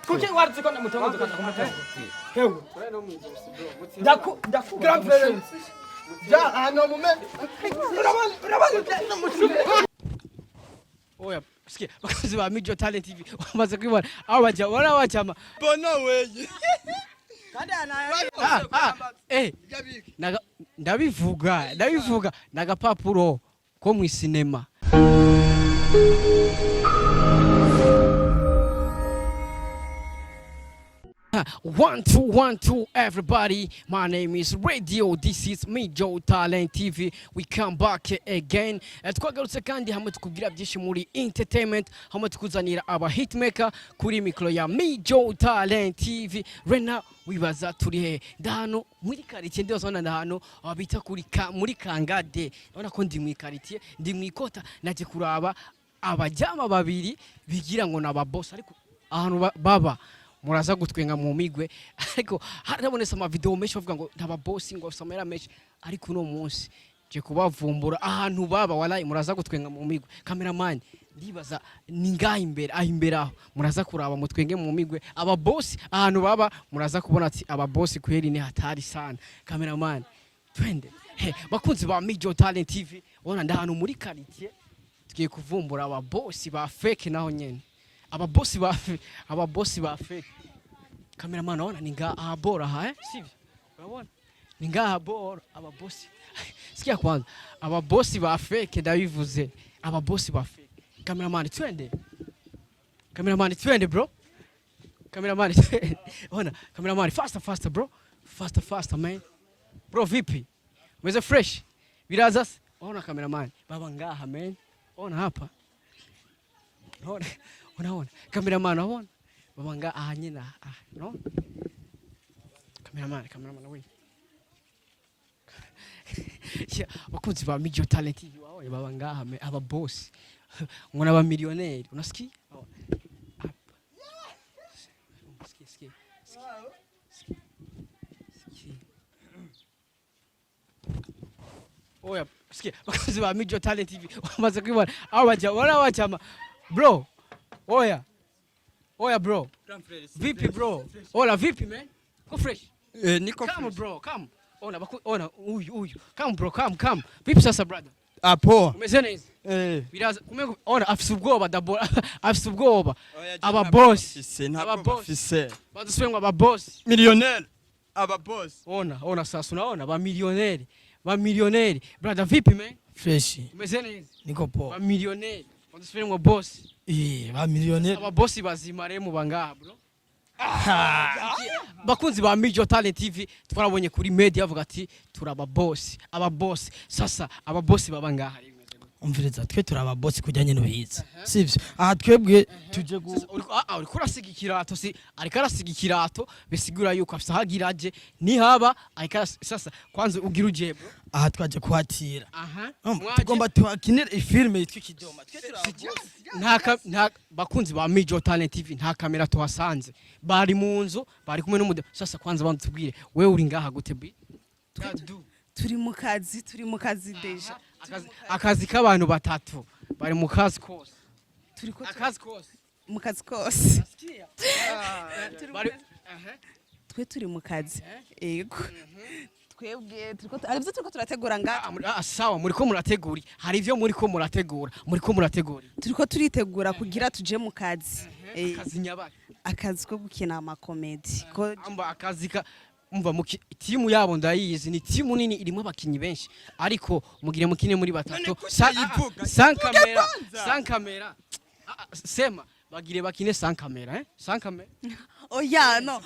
Kuki waruzi ko ndamutongoza ukaza kumutongoza? Hewe. Ndaku ndaku. Grand frère. Ja, ahantu mume. Urabona, urabona. Oya, sikia, bakozi ba Mijo Talent TV bamaze kwibona aho bajya bora bajama. Bona weye. Kandi Ah, ah, eh, ndabivuga ndabivuga nagapapuro ko mu sinema. One, two, one, two, everybody. My name is Radio. This is Mijo Talent TV. We come back again. Twagarutse kandi hamwe tukubwira byinshi muri entertainment, hamwe tukuzanira aba hitmaker kuri mikro ya Mijo Talent TV. Right now wibaza turi he? Ndahano muri quartier, ndibazona ndahano bita kuri ka, muri Kangade. Urabona ko ndi mu quartier, ndi mu ikota, naje kuraba abajama babiri bigira ngo naba boss, ariko ahantu baba muraza gutwenga mu migwe. Ariko harabonetse amavideo menshi bavuga ngo ntaba boss, ngo bafise amahera menshi, ariko uno munsi je kubavumbura ahantu baba, walayi muraza gutwenga mu migwe. Cameraman, ndibaza ni ngaha imbere, aho imbere aho muraza kuraba mutwenge mu migwe. Aba boss ahantu baba muraza kubona ati aba boss kweri ni hatari sana. Cameraman, twende. He, bakunzi ba Mijo Talent TV, ubona ndahantu muri quartier, tugiye kuvumbura aba boss ba fake, naho nyene aba boss ba fake. Cameraman, urabona ni ngaha bora ha, eh, sivyo? Urabona ni ngaha bora aba boss. Sikia kwanza, aba boss ba fake, ndabivuze, aba boss ba fake. Cameraman, twende. Cameraman, twende bro. Cameraman, twende. Ona cameraman, faster, faster bro, faster, faster man. Bro, vipi, umeze fresh? Biraza se? Ona cameraman, baba ngaha man. Ona hapa, ona, unaona cameraman, unaona baba ngaha, aha nyine aha, unaona cameraman, cameraman we. Yeah, bakunzi ba Mijo Talent TV, wawe baba ngaha me, aba boss ngo naba millionaire, unasikia? Hapa. Sikia, sikia, sikia, sikia. Oya, sikia, bakunzi ba Mijo Talent TV bamaze kwibona aho bajya bora bajama. Bro, oya, oya bro, vipi bro? Ola, vipi man, ko fresh? Eh, niko. Come bro, come. Ona baku, ona uyu uyu, come bro, come, come. Vipi sasa brother? Ah, poa. Umeze neza? Eh. Biraza kumengo. Ona afise ubwoba dabora, afise ubwoba. Aba boss. Aba boss. Fise. Badusubire ngo aba boss. Millionaire. Aba boss. Ona, ona sasa, unaona ba millionaire, ba millionaire. Brother, vipi man? Fresh. Umeze neza? Niko poa. Ba millionaire, badusubire ngo boss. Eh, ba millionaire. Aba boss bazima rero muba ngaha bro. Bakunzi ba Mijo Talent TV, twarabonye kuri media bavuga ati turaba boss, aba boss. Sasa aba boss baba ngaha rero bimeze gute? Umviriza, twe turi aba boss kujyanye n'ubizi. Sivyo? Aha twebwe tuje gu Sasa uriko uriko urasiga ikirato, si ariko arasiga ikirato, bisigura yuko afise aho agira aje nihaba ariko sasa kwanza ugira uje bro? Aha twaje kuhatira. Aha. Urumva, tugomba tuhakinire ifilme yitwa Ikidoma. Twe turi aba boss. Nta bakunzi ba Mijo Talent TV, nta kamera tuhasanze, bari mu nzu bari kumwe n'umude. Sasa kwanza bantu tubwire, wewe uri ngaha gute bi? Turi mu kazi, turi mu kazi déjà. Akazi k'abantu batatu bari mu kazi kose. Turi ko Akazi kose. mu kazi kose. Turi mu Bari kazi. Twe turi mu kazi, yego. Twebwe turiko hari ibyo turiko turategura nga. Sawa, muriko murategura, hari ivyo muriko murategura, muriko murategura. Turiko turitegura kugira tuje mu kazi. Akazi nyabaki? Akazi ko gukina amakomedi ko. Amba akazi ka umva muki, timu yabo ndayizi, ni timu nini irimo abakinyi benshi, ariko mugire mukine muri batatu. None ko utayivuga? Sans caméra. Kwanza. Sans caméra. Sema bagire bakine sans caméra, eh, sans caméra. Oya, no.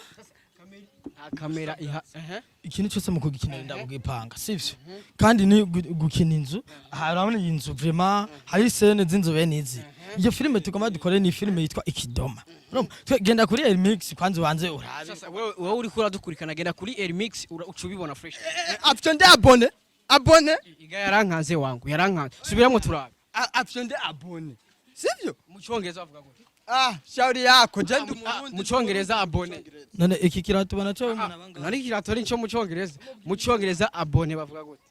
Nta kamera iha eh. Ikintu cyose mu kugikinira ndabugipanga, sivyo? Kandi ni gukina inzu. Aha urabona iyi nzu, vraiment hari scène z'inzu bene izi. Iyo filime tugomba dukore ni filime yitwa Ikidoma. Urumva, twe genda kuri Elmix kwanza ubanze urabe. Sasa wewe uriko uradukurikana, genda kuri Elmix uca ubibona fresh. Afite abonné. Abonné. Iga yarankanze wangu, yarankanze, subiramwo turabe. Afite abonné. Sivyo? Mu cyongereza bavuga gute? Ah, shauri yako, je ndi Ah, Umurundi. mu cyongereza abonné. None iki kirato ubona cyo umuntu abanga? Nari kirato ari cyo mu cyongereza. Mu cyongereza abonné bavuga gute?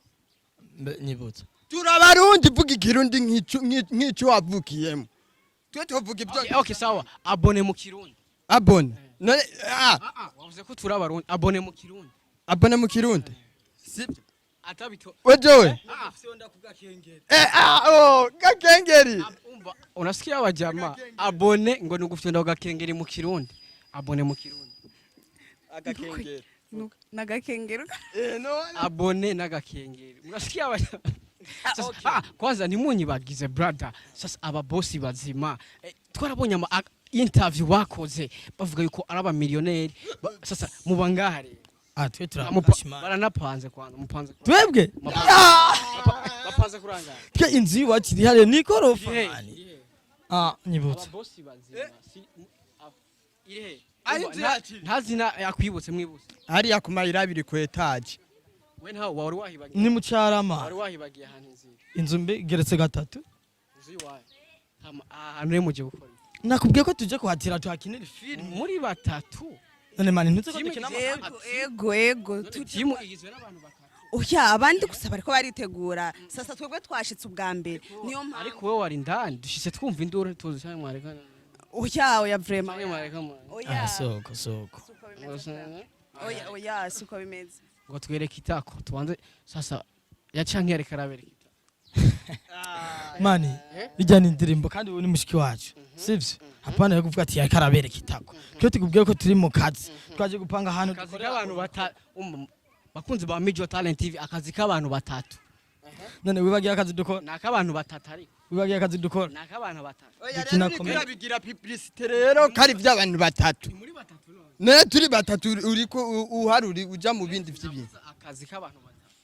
Mbe, nyibutsa. Turabarundi, vuga ikirundi nk'ico wavukiyemo. Twe tuvuga ibyo. Okay, okay, sawa, abonné mu Kirundi. Abonné none ah. Ah ah, wavuze ko turi Abarundi, abonné mu Kirundi. Abonné mu Kirundi, sibyo? Atabito. Wejewe. Ah. Eh, ah, oh, gakengeri. Umva, unasikia abajama, abonné ngo ni ugufyonda gakengeri mu Kirundi, abonné mu Kirundi. Agakengeri. N'agakengero. Eh, no. Abonné n'agakengeri, murasikia abajama. Sasa, ah, kwanza ntimunyibagize brother. Sasa ababosi bazima, twarabonye ama interview bakoze bavuga yuko ari abamiliyoneri. Sasa muba ngaha rero. Ah, twe Mupa- turabashima. Baranapanze kwanza, mupanze Twebwe bapanze kurangara. Twe inzu iwacu iri hariya ni igorofa. Irihe? Mani. Irihe? Ah, nyibutse. Ababosi bazima si irihe? Aho inzu yacu iri. Nta zina yakwibutse, mwibutse. Hariya ku mayira abiri ku etaje. We ntawe wari wahibagiye. Ni mu Carama. Wari wahibagiye ahantu inzira. Inzu mbe igeretse gatatu. Inzu iwawe. Hama ahantu rero muje gukora iki? Nakubwiye ko tuje kuhatira tuhakinira filime. Muri batatu? None mani, ntuzi ko Timu dukina Ego, ego, ego. Timu igizwe n'abantu batatu? Oya, abandi gusa bariko baritegura. Sasa twebwe twashitse ubwa mbere, niyo mpamvu. Ariko wowe wari indani, dushitse twumva induru, tuzi cyane mwareka. Oya, oya, vraiment. Cyane mwareka mwareka. Oya. Ah, soko soko. Suko bimeze vraiment. Oya, oya, siko bimeze. Ngo twereke itako tubanze. Sasa yacanke yareka arabereka itako. Mani, ijya ni indirimbo kandi ubu ni mushiki wacu, sivyo? Hapana yo kuvuga ati yariko arabereka itako. Twe tukubwiye ko turi mu kazi, twaje gupanga ahantu Akazi dukorera. k'abantu batatu, bakunzi ba Mijo Talent TV, akazi k'abantu batatu. None wibagiye akazi dukora? Ni ak'abantu batatu ariko. Wibagiye akazi dukora? Ni ak'abantu batatu. Oya. Dukina Rero comedy. urabigira publicité rero kari by'abantu batatu. Ni muri batatu none. None turi batatu, uriko uharuri uja mu bindi vy'ibintu. Akazi k'abantu batatu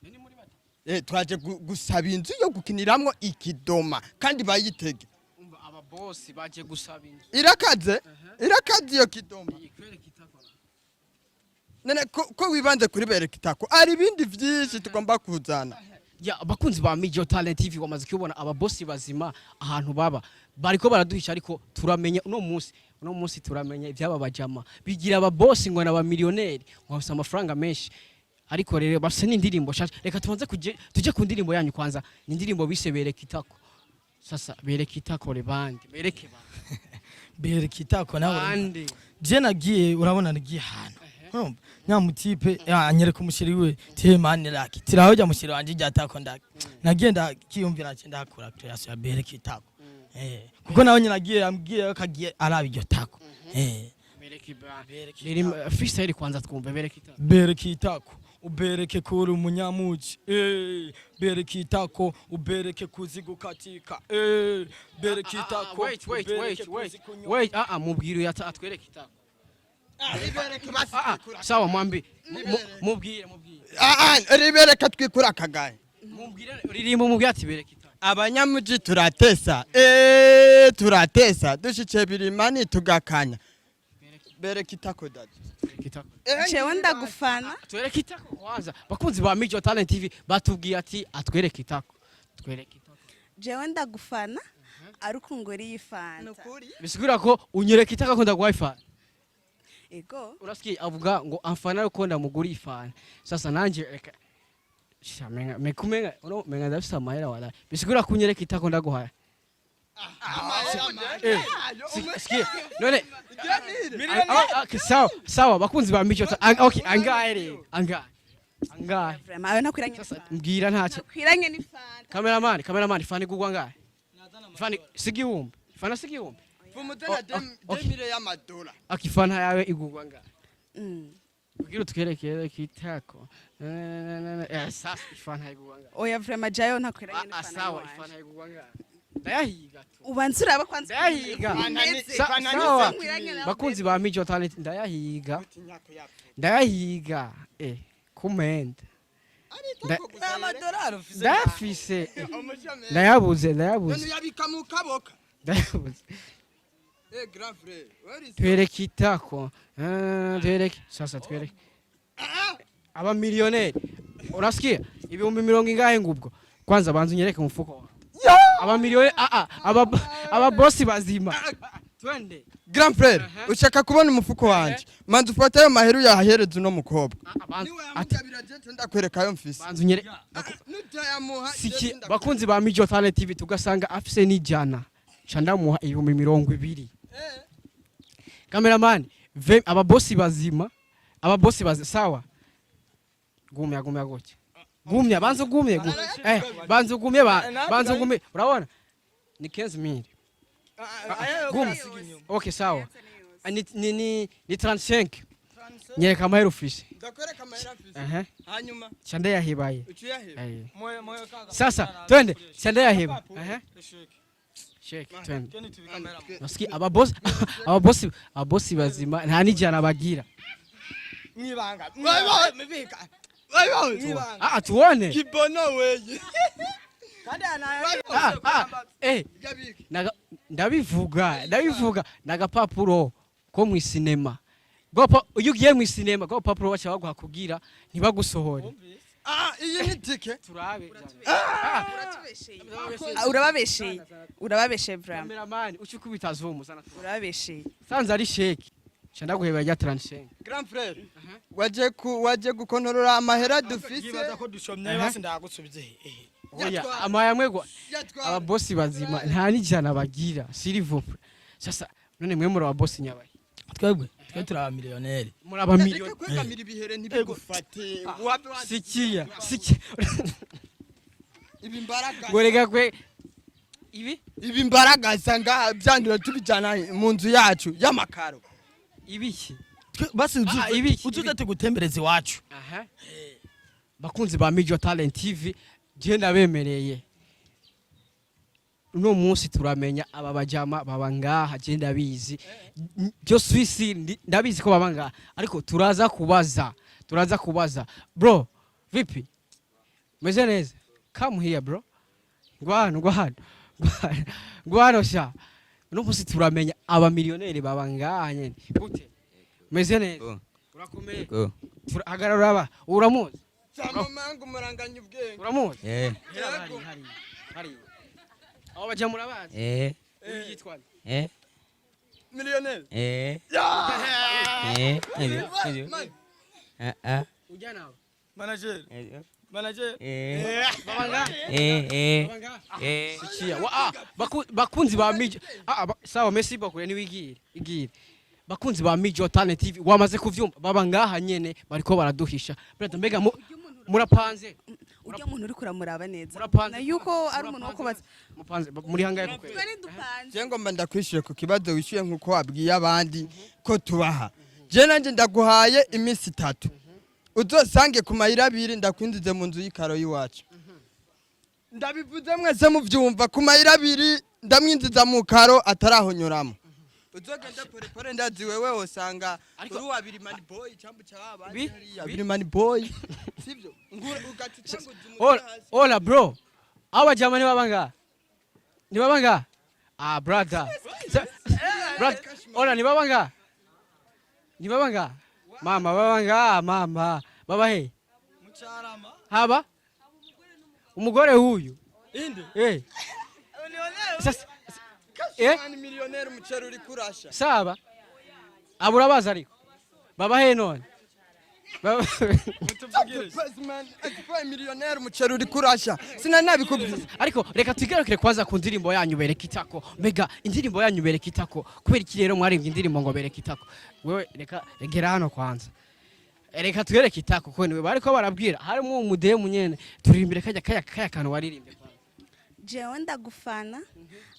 ni muri batatu. Eh, twaje gusaba inzu yo gukiniramwo Ikidoma kandi bayitege. Umva, aba boss baje gusaba inzu. Irakaze, irakaze iyo Kidoma. Ikwereka itako. None ko wibanze kuri bereka itako, ari ibindi vyinshi tugomba kuzana. Ya, abakunzi ba Mijo Talent TV, wamaze kubona ababosi bazima ahantu baba bariko baraduhisha, ariko turamenya uno munsi turamenya ibyaba bajama bigira ababosi ngo n'aba millionaire, ngo bafise amafaranga menshi, ariko rero bafise n'indirimbo shasha. Reka tubanze tuje ku ndirimbo yanyu kwanza. Ni indirimbo bise Bereka Itako. Sasa bereka itako re bande, bereke bande? Bereka itako nawe. Bande? Je nagiye, urabona nagiye ahantu, urumva nyamutipe anyereka umushiri we tiye mani laki tiraho jya mushiri wanje jya tako ndaki nagiye ndakiyumvira nce ndakura creation ya bereka itako, kuko nawe nyine nagiye ambwiye ko agiye araba iryo tako. Bereke bande. Riri freestyle kwanza twumve bereka itako. Bereka itako ubereke kuri umunyamuji, bereka itako ubereke kuzi gukatika, bereka itako. Wait, wait, wait, ubereke wait. kuzi kunywa. Wait, ah ah, mubwire uyu atwereke itako. Ah ah, sawa, mwambi mubwire, mubwire. Ah ah, ribereka twikura akagaye. Mubwire ririmbo, mubwire ati bereka itako. Abanyamuji turatesa, turatesa dushice birimani tugakanya. Bereka itako dadi. Bereka itako. Jewe ndagufana. Twereke itako kwanza. Bakunzi ba Mijo Talent TV batubwiye ati atwereke itako, twereke itako. Jewe ndagufana ariko ngori y'ifanta. Bisigura ko unyereka itako ko ndaguha ifana? Ego. Urasikiye, avuga ngo amfana ariko ndamugura ifana. Sasa nanje reka sha menga mekumenga uno menga ndafise amahera wala. Bisigura ko unyereka itako ndaguhaye. Sikia none. Ah, ah, sawa sawa, bakunzi ba Mijo, okay, angahe rero, angahe, angahe? Vraiment ayo ntakwiranye Sasa n'ifanta. mbwira ntacyo. Ntakwiranye n'ifanta. Cameraman, cameraman, ifana igurwa angahe? Ifana si 1000? Ifana si 1000? Fumutena. Oh, okay. 2000 y'amadolari. Akifana yawe igurwa angahe? Kugira utwerekere kitako. Sasa ifana igurwa angahe? Oya, vraiment jayo ntakwiranye Ah, n'ifanta sawa. y'iwanje. Ifana igurwa angahe? Ndayahiga tu. Ubanza uraba kwanza. Ndayahiga. Umeze. Sawa. Nkwiranye nawe. Bakunzi ba Mijo Talent, ndayahiga, ndayahiga, kumenda. Amadolari ufise? Ndayafise, ndayabuze, ndayabuze. Yabika mu kaboka. Ndayabuze. Eh, grand frère, where is Twereke itako. Twereke sasa, twereke aba millionaire. Urasikia, ibihumbi mirongo ingahe ngubwo? Kwanza banza unyereke umufuko wawe. Aba millionaire, ah ah, aba bosi bazima, twende. Grand frère, ushaka kubona umufuko wanje? Manza ufate ayo mahera uyahereza uno mukobwa. Ah, ah, banza Niwe ati yamugabira, je ndakwereka ayo mfise. Banza unyereke. Nutayamuha. Siki bakunzi ba Mijo Talent TV, tugasanga afise n'ijana ca ndamuha 20,000. Cameraman, ababosi bazima, ababosi bazima, sawa. Gumya, gumya gutya, gumya, banza ugumye, banza ugumye, banza ugumye. Urabona ni 15 mille. Gumya. Okay, sawa. Ah, ni 35. Nyereka amahera ufise. Ndakwereka amahera afise. Aha. Hanyuma Chande yahibaye. ucuyaheba. Eh. Sasa twende, chande yaheba. Aha. Shake, twende. Nasikia ababosi bazima nta n'ijana bagira. Mwibanga. Ah, tuone. Kibono weye. Ah, ah, ndabivuga nagapapuro ko mu isinema. Gopa iyo ugiye mu isinema, go papuro baca baguha kugira ntibagusohore. Ah, iyi ni tike. Turabe. Ah, urababesheye, urababesheye vraiment. Cameraman, ucukubita zoom sana. Urababesheye. Sanze ari shake. Cha ndaguheba rya 35. Grand frère, waje gukontorora amahera dufise. Yibaza ko dushomye, basi ndagusubize hehe? Oya, amaya mwego. Yatwara. Ababosi bazima nta n'ijana bagira, s'il vous plaît. Sasa none mwe muri ababosi nyabaye? Twebwe twe turi abamiliyoneri. Muri aba Reka miliyoni. kwegamira ibihere ntibigufate. Wabe Sikia, sikia. Ibi mbaraga. Ngo reka kwe ibi. Ibi mbaraga ngaha byandura tubijana mu nzu yacu y'amakaro. Ibiki? Basi. Ah, ibiki, Uzuze tugutembereza iwacu. Aha. Bakunzi ba Mijo Talent TV, je ndabemereye. Uno munsi turamenya aba bajama baba ngaha, je ndabizi. Byo Swisi ndabizi ko baba ngaha, ariko turaza kubaza, turaza kubaza. Bro, vipi? Meze neza? Come here, bro. Ngwano, ngwano. Ngwano. Ngwano sha. Uno munsi turamenya aba millionaire baba ngaha nyene. Gute? Meze neza? Urakomeye? Go. Hagarara uraba. Uramuzi? Cyamamanga umuranganya ubwenge. Uramuzi? Eh. Hari hari hari. Abo baja murabazi? Eh. Uyu yitwa nde? Eh. Millionaire. Eh. Eh. Eh. Ah ah. Ujya nawe. Manager. Eh. Manager. Eh. Baba ngaha. Eh. Eh. Baba ngaha. Eh. Sikia. Wa, ah, bakunzi ba Mijo. Ah, sawa, merci beaucoup, niwigire. Igire. Bakunzi ba Mijo Talent TV, wamaze kuvyumva, baba ngaha nyene bariko baraduhisha. Brother, mbega murapanze? Ujya muntu uri kuramuraba neza Murapanze. na yuko ari umuntu wo kubaza. Mupanze muri hangaye ku kwezi? Twe ntidupanze. Je ngomba ndakwishyuye ku kibazo wishyuye nk'uko wabwiye abandi ko tubaha. Je nanjye ndaguhaye iminsi 3, uzosange ku mayira abiri, ndakwinjize mu nzu y'ikaro y'iwacu. Ndabivuze mwese muvyumva, ku mayira abiri ndamwinjiza mu karo atarahonyoramo. Uzogenda porepore, ndazi wewe wosanga uri wa Birimani Boy cyangwa cyaba hariya Birimani Boy, sivyo? Ngura ugaca utanguza umutwe Ola, hasi. ola bro. Aba jama ni baba ngaha? Ni baba ngaha? Ah, brother. Brother, ola, ni baba ngaha? Ni baba ngaha? Mama, baba ngaha, mama. Baba he. Mucarama. Haba? Umugore huyu. Inde. Eh. Sasa eh? Cashman millionaire, umuceri uri kurasha. Saba. Abura baza ariko. Baba he none? Baba. Cashman atwaye millionaire, umuceri uri kurasha, sinanabikubwiye. Ariko reka tugarukire kwanza ku ndirimbo yanyu Bereka Itako. Mbega indirimbo yanyu Bereka Itako, kubera iki rero mwaririmbye indirimbo ngo Bereka Itako? Wewe reka egera hano kwanza. Reka twereke itako ko niwe bariko barabwira harimo umudemu nyene. Turirimbire kajya kantu waririmbye kwanza. Jewe ndagufana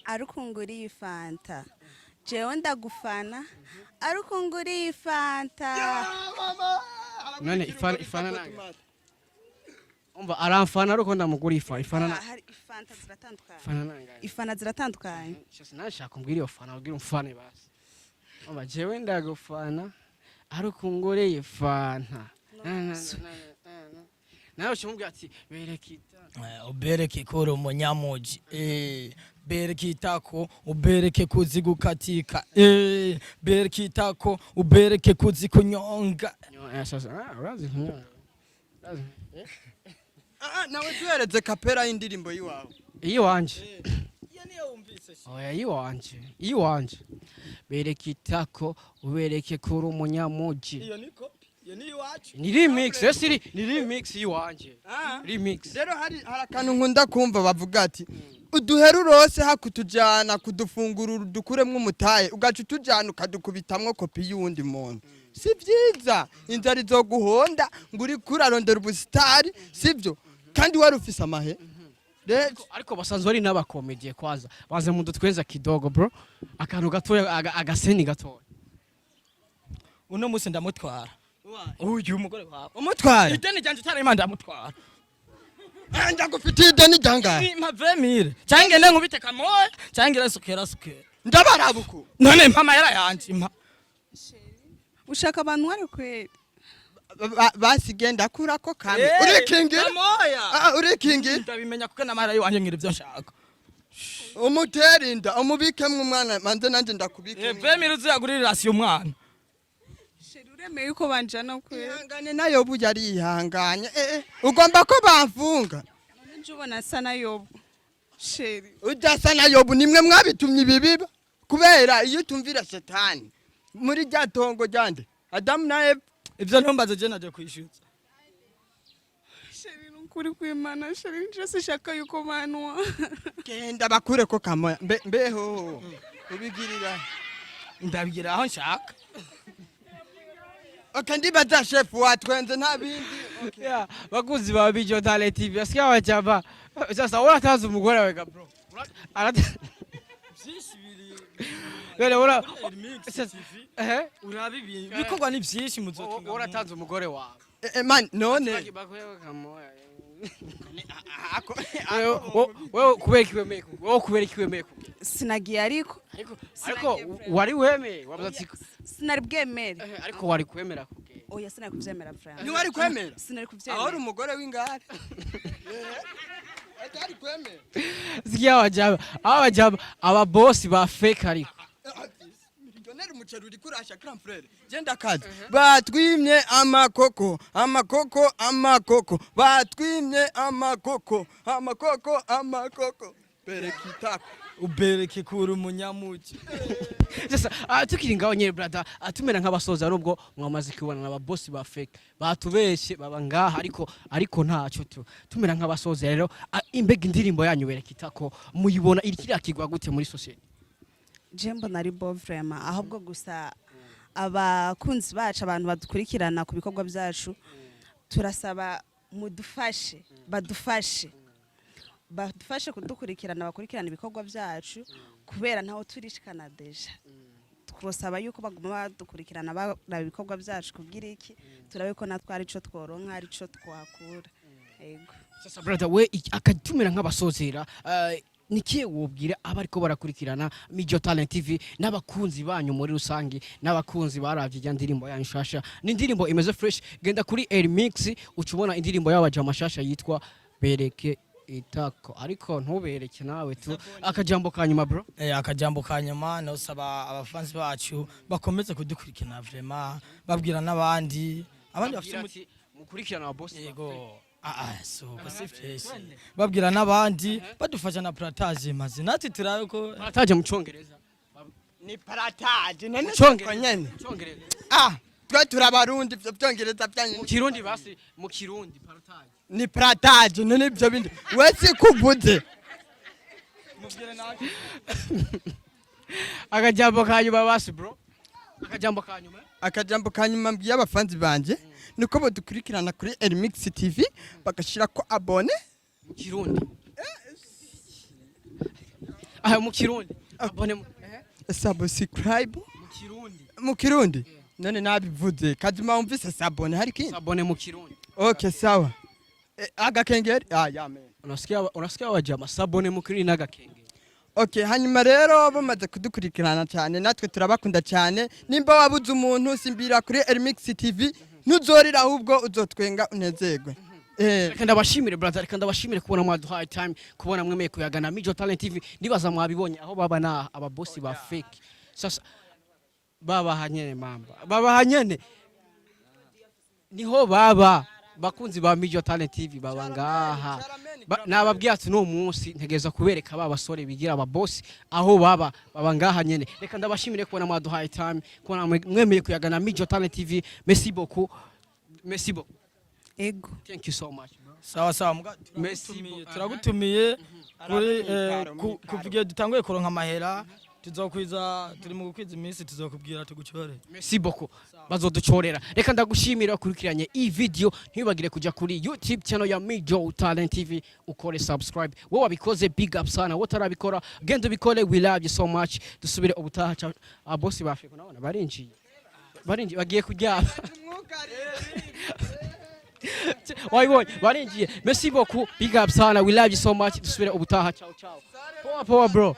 ariko nguriye ifanta, jewe ndagufana ariko nguriye ifanta. None ifana nanga umva aramfana ariko ndamugura ifana na Hari ifanta ziratandukanye. Ifana nanga. Ifana ziratandukanye. Shose nashaka umbwira iyo fana, ubwira umfane basi. Umva, jewe ndagufana ariko nguriye fanta. Nawe ucimubwira ati bereka itako. Ubereke ko uri umunyamuji, bereke itako, ubereke kuzi gukatika, bereke itako, ubereke kuzi kunyonga. Sasa ah, urazi kunyonga? Urazi? Ah, nawe tuhereze kapera y'indirimbo y'iwawe. Iyiwanje? Oya, iyiwanje, iyiwanje: bereka itako, ubereke ko uri umunyamuji. Iyo ni kopi. Iyo ni iwacu. Ni remix, ese ni remix yiwanje. Remix. Rero hari akantu nkunda kumva bavuga ati uduhera urose hakutujana kudufungurura udukuremwo umutahe, ugaca utujana ukadukubitamwo kopi y'uwundi muntu, si vyiza. Inzara izoguhonda ngo uriko urarondera ubusitari, sibyo? Kandi wari ufise amahe. Rero Ariko basanzwe ari n'abakomediye. Kwaza baze mu dutwenza kidogo, bro, akantu gatoya, agaseni gatoya. Uno munsi ndamutwara uyu mugore wawe. Umutwara? Ideni ryanje utarima, ndamutwara. Ndagufitiye ideni ryangahe? Mpa 20 mille cyangwa ngende nkubite kamoya, cyangwa ngire sukera sukera. Ndabarabuku. None mpa amahera yanje, mpa. Ushaka abantu wari kweri. Basi genda kurako kamwe, urikingira. Kamoya. Ah, urikingira. Ndabimenya kuko n'amahera yiwanje ngira ibyo nshaka. Umutera inda, umubikemwo umwana, manze nanjye ndakubike. 20 mille uziyagurira ration umwana. Chéri, uremeye yuko banjana kweri? Ihangane nayo, burya arihanganye. Ugomba ko bamfunga. None nje ubona asa na Yobu, chéri? Udasa na Yobu, nimwe mwabitumye ibi biba, kubera iyo utumvira Shetani muri rya tongo ryande Adamu na Eva. Ibyo ntumbaze, je naje kwishyuza. Chéri, ni ukuri kw'Imana, chéri, nje sishaka yuko banwa. Genda bakure ko kamoya mbeho ubigirira. Ndabigira aho nshaka. Okay, ndibaza shefu watwenze, nta bindi. Yeah, bakuzi ba Bijo Talent TV, asikia wachaba sasa urataza umugore wawe ga, bro. Byinshi biri Wele ura Remix Sasa- TV. Eh. Uraba ibintu bikorwa ni byinshi, muzotunga. Urataza umugore wawe. Man, none Wewe kubera iki wemeye wewe kubera iki wemeye kugenda? Sinagiye ariko. Ariko wari wemeye, wabuze ati Sinari bwemere. Ariko wari kwemera kugenda. Oya, sinari kuvyemera, frère. Ntiwari kwemera? Sinari Aho uri kuvyemera. umugore w'ingare. Atari kwemera. Sikia wajaba, aba wajaba, aba boss ba fake ariko. Miliyoneri, umuceri uri kurasha, grand frère. Genda kazi, batwimye amakoko, amakoko, amakoko, batwimye amakoko, amakoko, amakoko, berekitako. Ubereke kuri umunyamugi. Sasa tukiri ngaho nyene, brother, tumera nk'abasoza, nubwo mwamaze kubona n'aba boss ba fake batubeshe baba ngaha, ariko ntaco tu tumera nk'abasoza rero. Imbega indirimbo yanyu berekitako muyibona iri kirakigwa gute muri society? Je mbona ari bo vraiment, ahubwo gusa abakunzi bacu, abantu badukurikirana ku bikorwa byacu, turasaba mudufashe, badufashe, badufashe kudukurikirana, bakurikirana ibikorwa byacu, kubera ntaho turishikana déjà. Twosaba yuko baguma badukurikirana, baraba ibikorwa byacu, kugira iki turabe ko natwe ari ico tworonka, ari ico twakura. Yego. Sasa brother, we akatumera nk'abasozera, nikiye wobwira abariko barakurikirana Mijo Talent TV n'abakunzi banyu muri rusange, n'abakunzi baravye ijya ndirimbo yanyu shasha? Ni indirimbo imeze fresh. Genda kuri Air Mix ucubona indirimbo y'abaja mashasha yitwa Bereke Itako, ariko ntubereke nawe tu. Akajambo ka nyuma, bro. Akajambo ka nyuma nosaba abafansi bacu bakomeze kudukurikirana vraiment, babwira n'abandi, abandi bafite Babwira ati mukurikirana aba boss. Yego, so si fresh, babwira n'abandi, badufasha na partage, maze natwe turabe ko Partage mu Congereza. Ni partage none. Congereza. Nyene. Mu Congereza. Ah, twe turabarundi, ivyo vyongereza byanyu. Mu Kirundi basi, mu Kirundi partage. Ni partage none, ibyo bindi wese kuvuze. Mubwire natwe. Akajambo ka nyuma basi, bro, akajambo ka nyuma. Akajambo ka nyuma mbwiye abafanzi banje niko badukurikirana kuri Elmix TV, bagashira ko abonner. Mu Kirundi, ah, mu Kirundi abonner Subscribe. Mu Kirundi. Mu Kirundi none nabivuze kazima, wumvise s'abonner, hari kindi? S'abonner mu Kirundi. Okay, sawa. Agakengeri, ah, ya man. Unasikia wajama, s'abonner mu Kirundi n'agakengeri. Okay, hanyuma rero bamaze kudukurikirana cyane, natwe turabakunda cyane. Nimba wabuze umuntu, simbira kuri Elmix TV, ntuzorira, ahubwo uzotwenga unezerwe. Reka ndabashimire, brother, reka ndabashimire kubona mwaduhaye time, kubona mwemeye kuyagana Mijo Talent TV. Ndibaza mwabibonye aho baba na ababosi ba fake. Sasa babaha nyene, mamba babaha nyene, niho baba. Bakunzi ba Mijo Talent TV, baba ngaha. Nababwiye ati no munsi ntegereza kubereka ba basore bigira ababosi aho baba. Baba ngaha nyene. Reka ndabashimire kubona mwaduhaye time, kubona mwemeye kuyagana Mijo Talent TV. Merci beaucoup. Merci beaucoup. Ego. Thank you so much, bro. Sawa sawa, muga Merci turagutumiye, beaucoup. turagutumiye kuri Mikaro, mikaro. kuva igihe dutanguye kuronka amahera, tuzokwiza, turi mu gukwiza iminsi, tuzokubwira tugucore. Merci beaucoup, bazoducorera. Reka ndagushimira wakurikiranye iyi video. Ntibagire kujya kuri YouTube channel ya Mijo Talent TV ukore subscribe. Wowe wabikoze, big up sana. Wowe utarabikora, genda ubikore. We love you so much. Dusubire ubutaha. Ciao. Abosi bafiko nabona barinjiye, barinjiye, bagiye kuryama. Wabibonye, barinjiye. Merci beaucoup, big up sana, we love you so much. Dusubire ubutaha. Ciao ciao. Poa poa, bro.